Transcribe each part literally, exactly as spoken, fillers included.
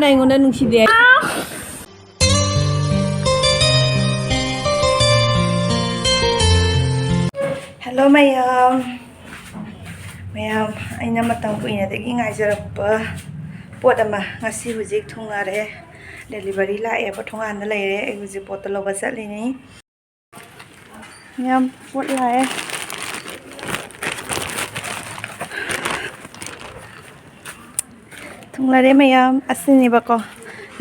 ꯑꯩꯉꯣꯟꯗ ꯅꯨꯡꯁꯤꯗꯦ꯫ Hello ꯃꯌꯥꯝ꯫ ꯃꯌꯥꯝ, ꯑꯩꯅ ꯃꯇꯝ ꯀꯨꯏꯅꯗꯒꯤ ꯉꯥꯏꯖꯔꯛꯄ ꯄꯣꯠ ꯑꯃ ꯉꯁꯤ ꯍꯧꯖꯤꯛ ꯊꯨꯡꯉꯔꯦ꯫ Delivery ꯂꯥꯛꯑꯦꯕ, ꯊꯣꯡꯒꯥꯟꯗ ꯂꯩꯔꯦ꯫ ꯑꯩ ꯍꯧꯖꯤꯛ ꯄꯣꯠꯇꯣ ꯂꯧꯕ ꯆꯠꯂꯤꯅꯤ꯫ ꯃꯌꯥꯝ, ꯄꯣꯠ ꯂꯥꯛꯑꯦ꯫ ꯊꯨꯡꯂꯔꯦ ꯃꯌꯥꯝ, ꯑꯁꯤꯅꯦꯕꯀꯣ,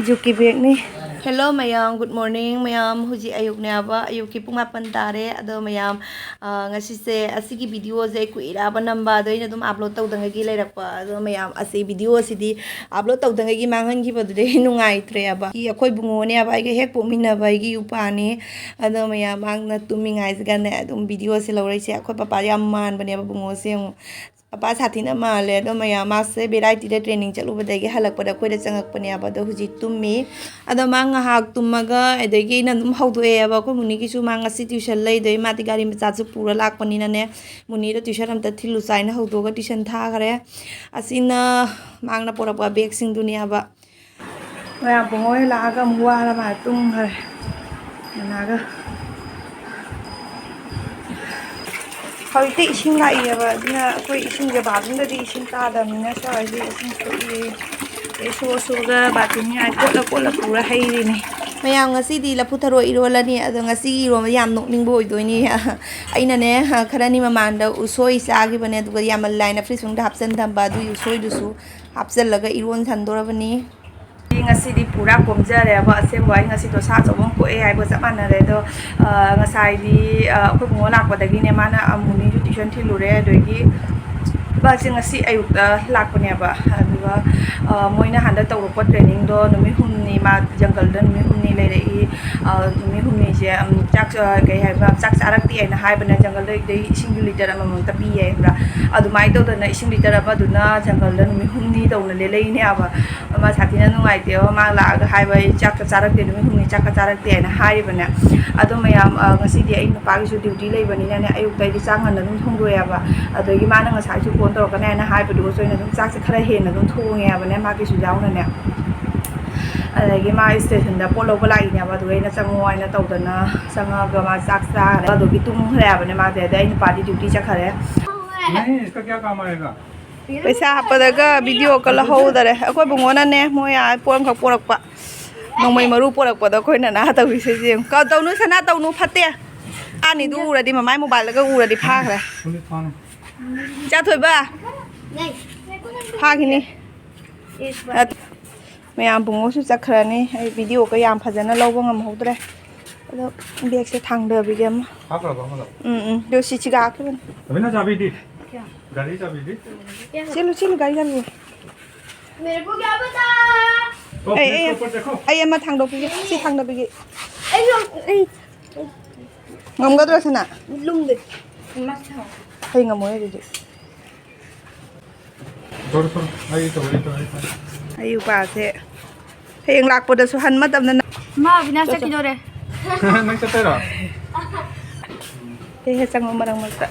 ꯖꯨꯀꯤ ꯕꯦꯒꯅꯤ꯫ Hello ꯃꯌꯥꯝ, good morning ꯃꯌꯥꯝ꯫ ꯍꯧꯖꯤꯛ ꯑꯌꯨꯛꯅꯦꯕ, ꯑꯌꯨꯛꯀꯤ ꯄꯨꯡ ꯃꯥꯄꯟ ꯇꯥꯔꯦ꯫ ꯑꯗꯣ ꯃꯌꯥꯝ, ꯑ, ꯉꯁꯤꯁꯦ ꯑꯁꯤꯒꯤ videoꯁꯦ ꯑꯩ ꯀꯨꯏꯔꯛꯑꯕ ꯅꯝꯕ, ꯑꯗꯣ ꯑꯩꯅ ꯑꯗꯨꯝ upload ꯇꯧꯗꯉꯩꯒꯤ ꯂꯩꯔꯛꯄ꯫ ꯑꯗꯣ ꯃꯌꯥꯝ, ꯑꯁꯤ videoꯁꯤꯗꯤ upload ꯇꯧꯗꯉꯩꯒꯤ ꯃꯥꯡꯍꯟꯈꯤꯕꯗꯨꯗꯤ ꯑꯩ ꯅꯨꯡꯉꯥꯏꯇ꯭ꯔꯦꯕ꯫ ꯑꯩꯈꯣꯏ ꯏꯕꯨꯡꯉꯣꯅꯦꯕ, ꯑꯩꯒ ꯍꯦꯛ ꯄꯣꯛꯃꯤꯟꯅꯕ ꯑꯩꯒꯤ ꯏꯄ꯭ꯋꯥꯅꯤ꯫ ꯑꯗꯣ ꯃꯌꯥꯝ, ꯃꯍꯥꯛꯅ ꯇꯨꯝꯃꯤꯉꯥꯏꯁꯤꯗꯅꯦ ꯑꯗꯨꯝ videoꯁꯦ ꯂꯧꯔꯛꯏꯁꯦ꯫ ꯑꯩꯈꯣꯏ ꯄꯄꯥ ꯌꯥꯝ ꯃꯥꯟꯕꯅꯦꯕ ꯏꯕꯨꯡꯉꯣꯁꯦ꯫ ꯌꯦꯡꯉꯨ, ꯄꯄꯥ ꯁꯥꯊꯤꯅ ꯃꯥꯜꯂꯦ꯫ ꯑꯗꯣ ꯃꯌꯥꯝ, ꯃꯥꯁꯦ ꯚꯦꯔꯥꯏꯇꯤꯗ training ꯆꯠꯂꯨꯕꯗꯒꯤ ꯍꯜꯂꯛꯄꯗ ꯑꯩꯈꯣꯏꯗ ꯆꯪꯉꯛꯄꯅꯦꯕ꯫ ꯑꯗꯣ ꯍꯧꯖꯤꯛ ꯇꯨꯝꯃꯤ꯫ ꯑꯗꯣ ꯃꯥ ꯉꯥꯏꯍꯥꯛ ꯇꯨꯝꯃꯒ, ꯑꯗꯒꯤ ꯑꯩꯅ ꯑꯗꯨꯝ ꯍꯧꯗꯣꯛꯑꯦꯕ꯫ ꯑꯩꯈꯣꯏ ꯃꯨꯅꯤꯒꯤꯁꯨ ꯃꯥ ꯉꯁꯤ tuition ꯂꯩꯗꯣꯏ, ꯃꯥꯗꯤ ꯒꯥꯔꯤ ꯃꯆꯥꯁꯨ ꯄꯨꯔ ꯂꯥꯛꯄꯅꯤꯅꯅꯦ, ꯃꯨꯅꯤꯗꯣ tuition ꯑꯝꯇ ꯊꯤꯜꯂꯨ ꯆꯥꯏꯅ ꯍꯧꯗꯣꯛꯑꯒ tuition ꯊꯥꯈ꯭ꯔꯦ꯫ ꯑꯁꯤꯅ ꯃꯥꯡꯅ ꯄꯨꯔꯛꯄ ꯕꯦꯒꯁꯤꯡꯗꯨꯅꯦꯕ꯫ ꯃꯌꯥꯝ, ꯄꯨꯡꯍꯣꯏ ꯂꯥꯛꯑꯒ ꯑꯃꯨꯛ ꯋꯥꯔ ꯃꯥꯜꯂꯦ, ꯇꯨꯝꯈ꯭ꯔꯦ꯫ ꯅꯅꯥꯒ꯫ ꯍꯧꯖꯤꯛꯇꯤ ꯏꯁꯤꯡ ꯂꯥꯛꯏꯑꯕ, ꯑꯗꯨꯅ ꯑꯩꯈꯣꯏ ꯏꯁꯤꯡꯁꯦ, ꯕꯥꯠꯔꯨꯝꯗꯗꯤ ꯏꯁꯤꯡ ꯇꯥꯗꯕꯅꯤꯅ ꯁ꯭ꯋꯥꯏꯁꯦ ꯏꯁꯤꯡ ꯊꯣꯛꯏ꯫ ꯑꯗꯩ ꯁꯣ ꯁꯣꯒ ꯕꯥꯇꯤꯟ ꯉꯥꯏ ꯀꯣꯠꯂ ꯀꯣꯠꯂ ꯄꯨꯔ ꯍꯩꯔꯤꯅꯤ꯫ ꯃꯌꯥꯝ, ꯉꯁꯤꯗꯤ ꯂꯐꯨ ꯊꯔꯣ ꯏꯔꯣꯜꯂꯅꯤ꯫ ꯑꯗꯣ ꯉꯁꯤꯒꯤ ꯏꯔꯣꯟꯕ ꯌꯥꯝ ꯅꯣꯛꯅꯤꯡꯕ ꯑꯣꯏꯗꯣꯏꯅꯤ꯫ ꯑꯩꯅꯅꯦ, ꯈꯔꯅꯤ ꯃꯃꯥꯡꯗ ꯎꯁꯣꯏ ꯆꯥꯈꯤꯕꯅꯦ, ꯑꯗꯨꯒ ꯌꯥꯝꯃꯜꯂꯦ ꯍꯥꯏꯅ fridge ꯃꯅꯨꯡꯗ ꯍꯥꯞꯆꯤꯟ ꯊꯝꯕ, ꯑꯗꯨꯒꯤ ꯎꯁꯣꯏꯗꯨꯁꯨ ꯍꯥꯞꯆꯤꯜꯂꯒ ꯏꯔꯣꯟ ꯁꯟꯗꯣꯔꯕꯅꯤ꯫ ꯉꯁꯤꯗꯤ ꯄꯨꯔꯥ ꯀꯣꯝꯖꯔꯦꯕ꯫ ꯑꯁꯦꯡꯕ, ꯑꯩ ꯉꯁꯤꯗꯣ ꯁꯥ ꯑꯆꯧꯕ ꯑꯃ ꯀꯣꯛꯑꯦ ꯍꯥꯏꯕꯒ ꯆꯞ ꯃꯥꯟꯅꯔꯦ꯫ ꯑꯗꯣ, ꯑ, ꯉꯁꯥꯏꯗꯤ, ꯑ, ꯑꯩꯈꯣꯏ ꯕꯨꯡꯉꯣ ꯂꯥꯛꯄꯗꯒꯤꯅꯦ, ꯃꯥꯅ, ꯑ, ꯃꯨꯅꯤꯁꯨ tuition ꯊꯤꯜꯂꯨꯔꯦ꯫ ꯑꯗꯒꯤ ꯕꯁꯁꯦ ꯉꯁꯤ ꯑꯌꯨꯛꯇ ꯂꯥꯛꯄꯅꯦꯕ꯫ ꯑꯗꯨꯒ, ꯑ, ꯃꯣꯏꯅ ꯍꯟꯗꯛ ꯇꯧꯔꯛꯄ trainingꯗꯣ ꯅꯨꯃꯤꯠ ꯍꯨꯝꯅꯤ, ꯃꯥ ꯖꯪꯒꯜꯗ ꯅꯨꯃꯤꯠ ꯍꯨꯝꯅꯤ ꯂꯩꯔꯛꯏ꯫ ꯑ, ꯅꯨꯃꯤꯠ ꯍꯨꯝꯅꯤꯁꯦ, ꯎꯝ, ꯆꯥꯛ ꯆꯥ-, ꯀꯩ ꯍꯥꯏꯕ, ꯆꯥꯛ ꯆꯥꯔꯛꯇꯦ ꯍꯥꯏꯅ ꯍꯥꯏꯕꯅꯦ꯫ ꯖꯪꯒꯜꯗꯒꯤ ꯏꯁꯤꯡꯁꯨ ꯂꯤꯇꯔ ꯑꯃꯃꯝꯇ ꯄꯤꯌꯦ ꯍꯥꯏꯕ꯭ꯔꯥ? ꯑꯗꯨꯃꯥꯏꯅ ꯇꯧꯗꯅ ꯏꯁꯤꯡ ꯂꯤꯇꯔ ꯑꯃꯗꯨꯅ ꯖꯪꯒꯜꯗ ꯅꯨꯃꯤꯠ ꯍꯨꯝꯅꯤ ꯇꯧꯅ ꯂꯦꯜꯂꯛꯏꯅꯦ ꯍꯥꯏꯕ꯫ ꯑꯃ ꯁꯥꯊꯤꯅ ꯅꯨꯡꯉꯥꯏꯇꯦꯕ꯫ ꯃꯥ ꯂꯥꯛꯑꯒ ꯍꯥꯏꯕ, "ꯑꯩ ꯆꯥꯛꯀ ꯆꯥꯔꯛꯇꯦ, ꯅꯨꯃꯤꯠ ꯍꯨꯝꯅꯤ ꯆꯥꯛꯀ ꯆꯥꯔꯛꯇꯦ" ꯍꯥꯏꯅ ꯍꯥꯏꯔꯤꯕꯅꯦ꯫ ꯑꯗꯣ ꯃꯌꯥꯝ, ꯑ, ꯉꯁꯤꯗꯤ ꯑꯩ ꯅꯨꯄꯥꯒꯤꯁꯨ ꯗ꯭ꯌꯨꯇꯤ ꯂꯩꯕꯅꯤꯅꯅꯦ, ꯑꯌꯨꯛꯇ ꯑꯩꯗꯤ ꯆꯥꯛ ꯉꯟꯅ ꯑꯗꯨꯝ ꯊꯣꯡꯗꯣꯛꯑꯦꯕ꯫ ꯑꯗꯒꯤ ꯃꯥꯅ ꯉꯁꯥꯏꯁꯨ ꯐꯣꯟ ꯇꯧꯔꯛꯀꯅꯤ ꯍꯥꯏꯅ ꯍꯥꯏꯕꯗꯨꯒꯁꯨ ꯑꯩꯅ ꯑꯗꯨꯝ ꯆꯥꯛꯁꯦ ꯈꯔ ꯍꯦꯟꯅ ꯑꯗꯨꯝ ꯊꯣꯡꯉꯦ ꯍꯥꯏꯕꯅꯦ, ꯃꯥꯒꯤꯁꯨ ꯌꯥꯎꯅꯅꯦ꯫ ꯑꯗꯒꯤ ꯃꯥ ꯏꯁꯇꯦꯁꯟꯗ ꯄꯣꯠ ꯂꯧꯕ ꯂꯥꯛꯏꯅꯦꯕ, ꯑꯗꯨꯒ ꯑꯩꯅ ꯆꯪꯉꯣ ꯍꯥꯏꯅ ꯇꯧꯗꯅ ꯆꯪꯉꯒ ꯃꯥ ꯆꯥꯛ ꯆꯥꯈ꯭ꯔꯦ꯫ ꯑꯗꯨꯒꯤ ꯇꯨꯝꯈ꯭ꯔꯦ ꯍꯥꯏꯕꯅꯦ ꯃꯥꯁꯦ꯫ ꯑꯗꯩ ꯑꯩ ꯅꯨꯄꯥꯗꯤ ꯗ꯭ꯌꯨꯇꯤ ꯆꯠꯈꯔꯦ꯫ नहीं, इसका क्या काम आएगा? ꯄꯩꯁꯥ ꯍꯥꯞꯄꯗꯒ ꯚꯤꯗꯤꯑꯣ ꯀ ꯂꯧꯍꯧꯗꯔꯦ꯫ ꯑꯩꯈꯣꯏ ꯕꯨꯡꯉꯣꯅꯅꯦ, ꯃꯣꯏ ꯑꯥ ꯄꯣꯠ ꯑꯃꯈꯛ ꯄꯣꯔꯛꯄ, ꯅꯣꯡꯃꯩ ꯃꯔꯨ ꯄꯣꯔꯛꯄꯗꯣ ꯑꯩꯈꯣꯏꯅ ꯅꯥ ꯇꯧꯔꯤꯁꯦ ꯌꯦꯡꯉꯨ꯫ ꯀ-, ꯇꯧꯅꯨ ꯁꯅꯥ, ꯇꯧꯅꯨ, ꯐꯠꯇꯦ꯫ ꯑꯅꯤꯗꯨ ꯎꯔꯗꯤ, ꯃꯃꯥꯏ ꯃꯣꯕꯥꯏꯜꯗꯒ ꯎꯔꯗꯤ ꯐꯥꯈ꯭ꯔꯦ꯫ पुलिस थाने। ꯆꯥꯊꯣꯏꯕ, ꯐꯥꯈꯤꯅꯤ꯫ ꯑꯠ-, ꯃꯌꯥꯝ ꯕꯨꯡꯉꯣꯁꯨ ꯆꯠꯈ꯭ꯔꯅꯤ꯫ ꯑꯩ ꯚꯤꯗꯤꯑꯣꯒ ꯌꯥꯝ ꯐꯖꯅ ꯂꯧꯕ ꯉꯝꯍꯧꯗ꯭ꯔꯦ꯫ ꯑꯗꯣ ꯕꯦꯒꯁꯦ ꯊꯥꯡꯗꯕꯤꯒꯦ ꯑꯃ꯫ ꯍꯥꯞꯈ꯭ꯔꯕ ꯑꯃꯗꯣ? ꯎꯝ, ꯎꯝ꯫ ꯑꯗꯣ ꯁꯤ ꯆꯤꯒꯥ ꯍꯥꯞꯈꯤꯕꯅꯤ꯫ ꯑꯕꯤꯅꯥ, ꯆꯥꯕꯤꯗꯤ? ꯒꯥꯔꯤ ꯆꯥꯕꯤꯗꯤ? ꯆꯦꯜꯂꯨ, ꯆꯦꯜꯂꯨ, ꯒꯥꯔꯤ ꯆꯥꯕꯤꯌꯨ꯫ मेरे को क्या पता? ओ, ꯑꯩ, फ्रिज ꯑꯩ, के ऊपर देखो। ꯑꯩ ꯑꯃ ꯊꯥꯡꯗꯣꯛꯄꯤꯒꯦ꯫ ꯁꯤ ꯊꯥꯡꯗꯣꯛꯄꯤꯒꯦ꯫ ꯑꯩꯁꯨ, ꯑꯩ ꯉꯝꯒꯗ꯭ꯔꯣ, ꯁꯅꯥ? ꯂꯨꯝꯗꯦ꯫ ꯑꯩ ꯉꯝꯃꯣꯏ ꯑꯗꯨꯗꯤ꯫ ꯁꯣꯔꯣ, ꯁꯣꯔꯣ꯫ ꯑꯩ ꯇꯧꯔꯦ, ꯑꯩ ꯇꯧꯔꯦ, ꯑꯩ ꯇꯧꯔꯦ꯫ ꯑꯩ ꯎꯄꯥꯁꯦ ꯍꯌꯦꯡ ꯂꯥꯛꯄꯗꯁꯨ ꯍꯟ ꯃꯇꯝꯗ ꯅ-, ꯃꯥ ꯑꯕꯤꯅꯥꯁ ꯆꯠꯈꯤꯗꯣꯔꯦ꯫ ꯅꯪ ꯆꯠꯇꯣꯏꯔꯣ? ꯍꯦ, ꯍꯦ, ꯆꯪꯉꯣ ꯃꯔꯛ ꯃꯔꯛꯇ꯫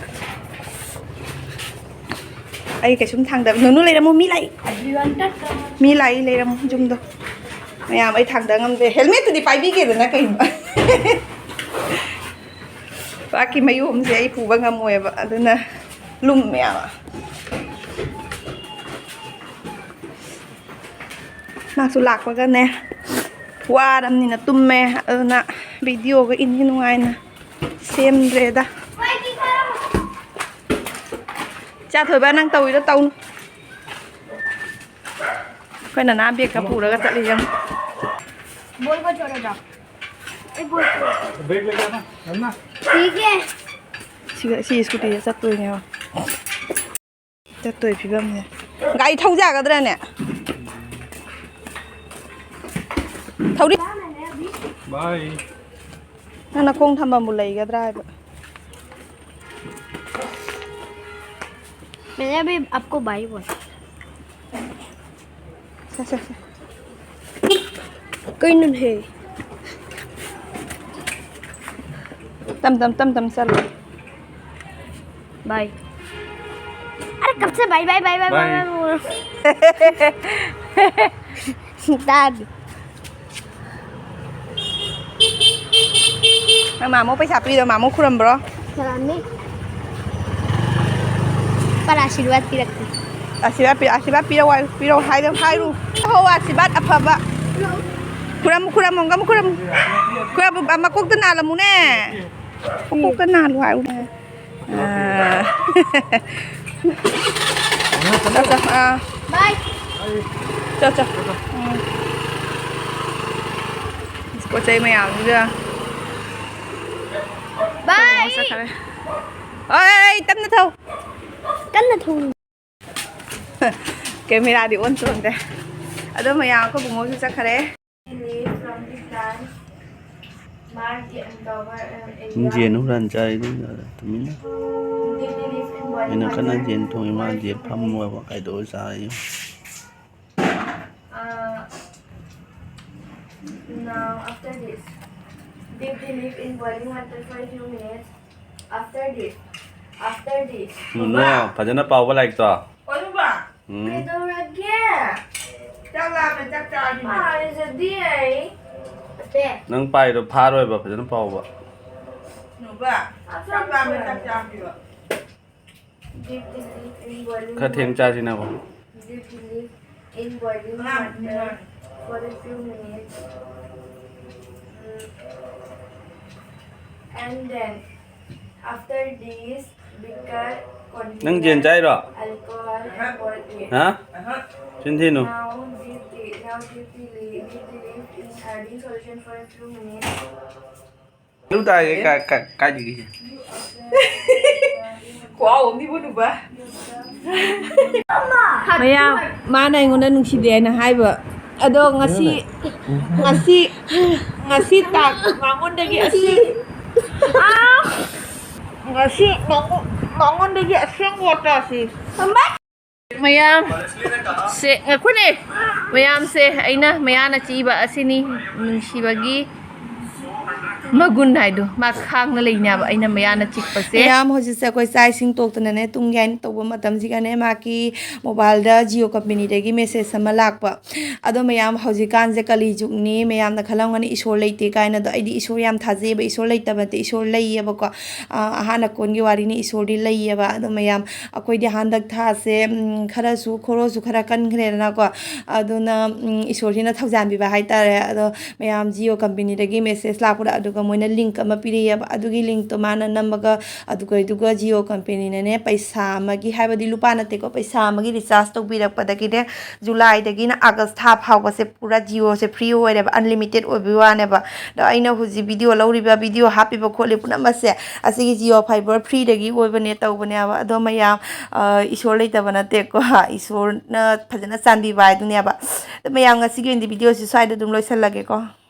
ꯑꯩ ꯀꯩꯁꯨꯝ ꯊꯥꯡꯗꯕ-, ꯅꯨꯅꯨ ꯂꯩꯔꯝꯃꯣ, ꯃꯤ ꯂꯥꯛꯏ꯫ ꯃꯤ ꯂꯥꯛꯏ, ꯂꯩꯔꯝꯃꯣ, ꯌꯨꯝꯗꯣ꯫ ꯃꯌꯥꯝ ꯑꯩ ꯊꯥꯡꯗ ꯉꯝꯗꯦ꯫ ꯍꯦꯜꯃꯦꯠꯇꯨꯗꯤ ꯄꯥꯏꯕꯤꯒꯦꯗꯅ ꯀꯩꯅꯣ꯫ ꯄꯥꯛꯀꯤ ꯃꯌꯣꯝꯁꯦ ꯑꯩ ꯄꯨꯕ ꯉꯝꯃꯣꯏꯕ, ꯑꯗꯨꯅ ꯂꯨꯝꯃꯦꯕ꯫ ꯃꯥꯁꯨ ꯂꯥꯛꯄꯒꯅꯦ, ꯋꯥꯔꯝꯅꯤꯅ ꯇꯨꯝꯃꯦ, ꯑꯗꯨꯅ ꯚꯤꯗꯤꯑꯣꯒ ꯏꯟꯊꯤ ꯅꯨꯡꯉꯥꯏꯅ ꯁꯦꯝꯗ꯭ꯔꯦꯗ꯫ ꯆꯥꯊꯣꯏꯕ, ꯅꯪ ꯇꯧꯔꯤꯗꯣ ꯇꯧꯅꯨ꯫ ꯑꯩꯈꯣꯏ ꯅꯅꯥ ꯕꯦꯒꯀ ꯄꯨꯔꯒ ꯆꯠꯂꯤ ꯌꯦꯡꯉꯨ꯫ ꯕꯣꯜ ꯈꯔ ꯆꯣꯠꯂꯗ꯭ꯔꯣ? ꯑꯩ ꯕꯣꯜ ꯆꯣꯠꯂꯦ꯫ ꯕꯦꯒ ꯂꯩꯒꯦ ꯅꯪ, ꯅꯪꯅ? ꯁꯤꯒꯦ꯫ ꯁꯤꯒ, ꯁꯤ ꯁ꯭ꯀꯨꯇꯤꯗ ꯆꯠꯇꯣꯏꯅꯦꯕ꯫ ꯆꯠꯇꯣꯏ ꯐꯤꯕꯝꯅꯦ꯫ ꯒꯥꯔꯤ ꯊꯧ ꯌꯥꯒꯗ꯭ꯔꯅꯦ? ꯊꯧꯔꯤ-, Bye. ꯅꯪ ꯅꯈꯣꯡ ꯊꯝꯐꯝꯕꯨ ꯂꯩꯒꯗ꯭ꯔꯥ ꯍꯥꯏꯕ? मैंने अभी आपको बाय बोला। ꯁꯦ, ꯁꯦ, ꯁꯦ꯫ ꯀꯩꯅꯣꯅꯦꯍꯦ? ꯇꯝ ꯇꯝ ꯇꯝ ꯇꯝ ꯆꯠꯂꯣ꯫ बाय। अरे, कब से bye, bye, bye, bye, bye, bye. Bye बोल रहा हूँ। दादी। ꯅꯪ ꯃꯥꯃꯣ ꯄꯩꯁꯥ ꯄꯤꯗꯣ ꯃꯥꯃꯣ ꯈꯨꯔꯝꯕ꯭ꯔꯣ? ꯈꯨꯔꯝꯃꯤ꯫ ꯄꯔ ꯑꯥꯁꯤꯔꯕꯥꯗ ꯄꯤꯔꯛꯇꯦ꯫ ꯑꯥꯁꯤꯔꯕꯥꯗ ꯄꯤ-, ꯑꯥꯁꯤꯔꯕꯥꯗ ꯄꯤꯔꯛꯑꯣ ꯍꯥꯏꯌꯨ, ꯄꯤꯔꯛꯑꯣ ꯍꯥꯏꯌꯨ, ꯍꯥꯏꯔꯨ꯫ ꯍꯣ, ꯑꯥꯁꯤꯔꯕꯥꯗ ꯑꯐꯕ꯫ ꯈꯨꯔꯝꯃꯨ, ꯈꯨꯔꯝꯃꯨ, ꯑꯃꯨꯛ ꯈꯨꯔꯝꯃꯨ꯫ ꯈꯨꯔꯝꯃꯨ, ꯃꯀꯣꯛꯇ ꯅꯥꯜꯂꯝꯃꯨꯅꯦ꯫ ꯃꯀꯣꯛꯇ ꯅꯥꯜꯂꯨ ꯍꯥꯏꯌꯨꯅꯦ꯫ ꯑꯥ꯫ ꯆꯣ, ꯆꯣ, ꯑꯥ꯫ ꯕꯥꯏ꯫ ꯆꯣ, ꯆꯣ꯫ ꯎꯝ꯫ ꯄꯣꯠ ꯆꯩ ꯃꯌꯥꯝꯁꯤꯒ꯫ ꯕꯥꯏ꯫ ꯆꯠꯈ꯭ꯔꯦ꯫ ꯑꯣꯏ, ꯇꯞꯅ ꯊꯧ꯫ ꯀꯟꯅ ꯊꯧ꯫ ꯀꯦꯃꯦꯔꯥꯗꯤ ꯑꯣꯟ ꯇꯧꯍꯟꯗꯦ꯫ ꯑꯗꯣ ꯃꯌꯥꯝ ꯑꯩꯈꯣꯏ ꯕꯨꯡꯉꯣꯁꯨ ꯆꯠꯈ꯭ꯔꯦ꯫ Leaf from the plant mark the uncovered area. ꯌꯦꯟ ꯍꯨꯔꯥꯟ ꯆꯥꯔꯤꯗꯨ ꯇꯨꯃꯤꯟꯅ꯫ Dip the leaf in boiling water. ꯑꯩꯅ ꯀꯟꯅ ꯌꯦꯟ ꯊꯣꯡꯉꯤ, ꯃꯥ ꯌꯦꯟ ꯐꯝꯃꯒ ꯀꯩꯗꯧꯔ ꯆꯥꯔꯤ? Uh, now, after this, dip the leaf in boiling water for a few minutes. After this, after this. ꯅꯨꯅꯨ, ꯐꯖꯅ ꯄꯥꯎꯕ ꯂꯥꯏꯔꯤꯛꯇꯣ꯫ ꯑꯣꯏꯕ? ꯎꯝ꯫ ꯀꯩꯗꯧꯔꯒꯦ? ꯆꯥꯛ ꯂꯥꯝꯃꯦ, ꯆꯥꯛ ꯆꯥꯒꯤꯅꯦ꯫ ꯄꯥꯔꯤꯁꯤꯗꯤ ꯑꯩ꯫ ꯅꯪ ꯄꯥꯏꯗꯣ ꯐꯥꯔꯣꯏꯕ, ꯐꯖꯅ ꯄꯥꯎꯕ꯫ ꯅꯨꯕ, ꯆꯥꯛ ꯂꯥꯝꯃꯦ, ꯆꯥꯛ ꯆꯥꯒꯤꯕ꯫ Dip the leaf in boiling water. ꯈꯔ ꯊꯦꯡ ꯆꯥꯁꯤꯅꯕ꯫ Dip the leaf in boiling water for a few minutes. Mm. And then, after this, beaker container, ꯅꯪ ꯖꯦꯟ ꯆꯥꯏꯔꯣ? Alcohol, ꯍꯥ? ꯆꯤꯟ ꯊꯤꯅꯨ꯫ Now dip the, now dip the leaf, dip the leaf in iodine solution for a few minutes. ꯑꯗꯨ ꯇꯥꯏꯌꯦ, ꯀꯥ-, ꯀꯥ-, ꯀꯥꯏꯗꯒꯤ? ꯈꯨꯍꯥꯎ ꯑꯃꯅꯤꯕꯨ ꯅꯨꯕ꯫ ꯃꯌꯥꯝ, ꯃꯥꯅ ꯑꯩꯉꯣꯟꯗ ꯅꯨꯡꯁꯤꯗꯦ ꯍꯥꯏꯅ ꯍꯥꯏꯕ ꯑꯗꯣ ꯉꯁꯤ, ꯉꯁꯤ, ꯉꯁꯤ ꯇꯥꯛ ꯃꯉꯣꯟꯗꯒꯤ ꯑꯁꯤ, ꯑꯥ! ꯉꯁꯤ ꯃꯉꯣ-, ꯃꯉꯣꯟꯗꯒꯤ ꯑꯁꯦꯡꯕ ꯋꯥꯇꯥꯁꯤ꯫ ꯃꯌꯥꯝ, ꯁꯦ, ꯉꯥꯏꯈꯣꯅꯦ꯫ ꯃꯌꯥꯝꯁꯦ ꯑꯩꯅ ꯃꯌꯥꯅ ꯆꯤꯛꯏꯕ ꯑꯁꯤꯅꯤ ꯅꯨꯡꯁꯤꯕꯒꯤ ꯃꯒꯨꯟ ꯍꯥꯏꯗꯣ꯫ ꯃꯥ ꯈꯥꯡꯅ ꯂꯩꯅꯦꯕ ꯑꯩꯅ ꯃꯌꯥꯅ ꯆꯤꯛꯄꯁꯦ꯫ ꯃꯌꯥꯝ ꯍꯧꯖꯤꯛꯁꯦ ꯑꯩꯈꯣꯏ ꯆꯥꯛ ꯏꯁꯤꯡ ꯇꯣꯛꯇꯅꯅꯦ ꯇꯨꯝꯒꯦ ꯍꯥꯏꯅ ꯇꯧꯕ ꯃꯇꯝꯁꯤꯒꯅꯦ ꯃꯥꯒꯤ mobile ꯗ Jio company ꯗꯒꯤ message ꯑꯃ ꯂꯥꯛꯄ꯫ ꯑꯗꯣ ꯃꯌꯥꯝ ꯍꯧꯖꯤꯛꯀꯥꯟꯁꯦ ꯀꯂꯤ ꯖꯨꯒꯅꯤ, ꯃꯌꯥꯝꯅ ꯈꯜꯂꯝꯒꯅꯤ ꯏꯁꯣꯔ ꯂꯩꯇꯦ ꯀꯥꯏꯅ꯫ ꯑꯗꯣ ꯑꯩꯗꯤ ꯏꯁꯣꯔ ꯌꯥꯝ ꯊꯥꯖꯩꯑꯕ, ꯏꯁꯣꯔ ꯂꯩꯇꯕ ꯅꯠꯇꯦ, ꯏꯁꯣꯔ ꯂꯩꯌꯦꯕꯀꯣ꯫ ꯑ, ꯑꯍꯥꯟ ꯑꯀꯣꯟꯒꯤ ꯋꯥꯔꯤꯅꯤ, ꯏꯁꯣꯔꯗꯤ ꯂꯩꯌꯦꯕ꯫ ꯑꯗꯣ ꯃꯌꯥꯝ ꯑꯩꯈꯣꯏꯗꯤ ꯍꯟꯗꯛ ꯊꯥꯁꯦ, ꯎꯝ, ꯈꯔꯁꯨ ꯈꯣꯔꯣꯁꯨ ꯈꯔ ꯀꯟꯈ꯭ꯔꯦꯗꯅꯀꯣ꯫ ꯑꯗꯨꯅ, ꯎꯝ, ꯏꯁꯣꯔꯁꯤꯅ ꯊꯧꯖꯥꯟꯕꯤꯕ ꯍꯥꯏꯇꯥꯔꯦ꯫ ꯑꯗꯣ ꯃꯌꯥꯝ Jio company ꯗꯒꯤ message ꯂꯥꯛꯄꯗ, ꯑꯗꯨꯒ ꯃꯣꯏꯅ link ꯑꯃ ꯄꯤꯔꯛꯑꯦꯕ꯫ ꯑꯗꯨꯒꯤ link ꯇꯣ ꯃꯥꯅ ꯅꯝꯃꯒ, ꯑꯗꯨꯒ, ꯑꯗꯨꯒ Jio company ꯅꯅꯦ ꯄꯩꯁꯥ ꯑꯃꯒꯤ ꯍꯥꯏꯕꯗꯤ ꯂꯨꯄꯥ ꯅꯠꯇꯦꯀꯣ, ꯄꯩꯁꯥ ꯑꯃꯒꯤ recharge ꯇꯧꯕꯤꯔꯛꯄꯗꯒꯤꯅꯦ July ꯗꯒꯤꯅ August ꯊꯥ ꯐꯥꯎꯕꯁꯦ ꯄꯨꯔꯥ Jio ꯁꯦ free ꯑꯣꯏꯔꯦꯕ, unlimited ꯑꯣꯏꯕꯒꯤ ꯋꯥꯅꯦꯕ꯫ ꯑꯗꯣ ꯑꯩꯅ ꯍꯧꯖꯤꯛ video ꯂꯧꯔꯤꯕ, video ꯍꯥꯞꯄꯤꯕ ꯈꯣꯠꯂꯤ ꯄꯨꯝꯅꯃꯛꯁꯦ ꯑꯁꯤꯒꯤ Jio Fiber free ꯗꯒꯤ ꯑꯣꯏꯕꯅꯦ ꯇꯧꯕꯅꯦꯕ꯫ ꯑꯗꯣ ꯃꯌꯥꯝ, ꯑ, ꯏꯁꯣꯔ ꯂꯩꯇꯕ ꯅꯠꯇꯦꯀꯣ, ꯏꯁꯣꯔꯅ ꯐꯖꯅ ꯆꯥꯟꯕꯤꯕ ꯍꯥꯏꯗꯨꯅꯦꯕ꯫ ꯑꯗꯣ ꯃꯌꯥꯝ ꯉꯁꯤꯒꯤ ꯑꯣꯏꯅꯗꯤ video ꯁꯤ ꯁ꯭ꯋꯥꯏꯗ ꯑꯗꯨꯝ ꯂꯣꯏꯁꯜꯂꯒꯦꯀꯣ꯫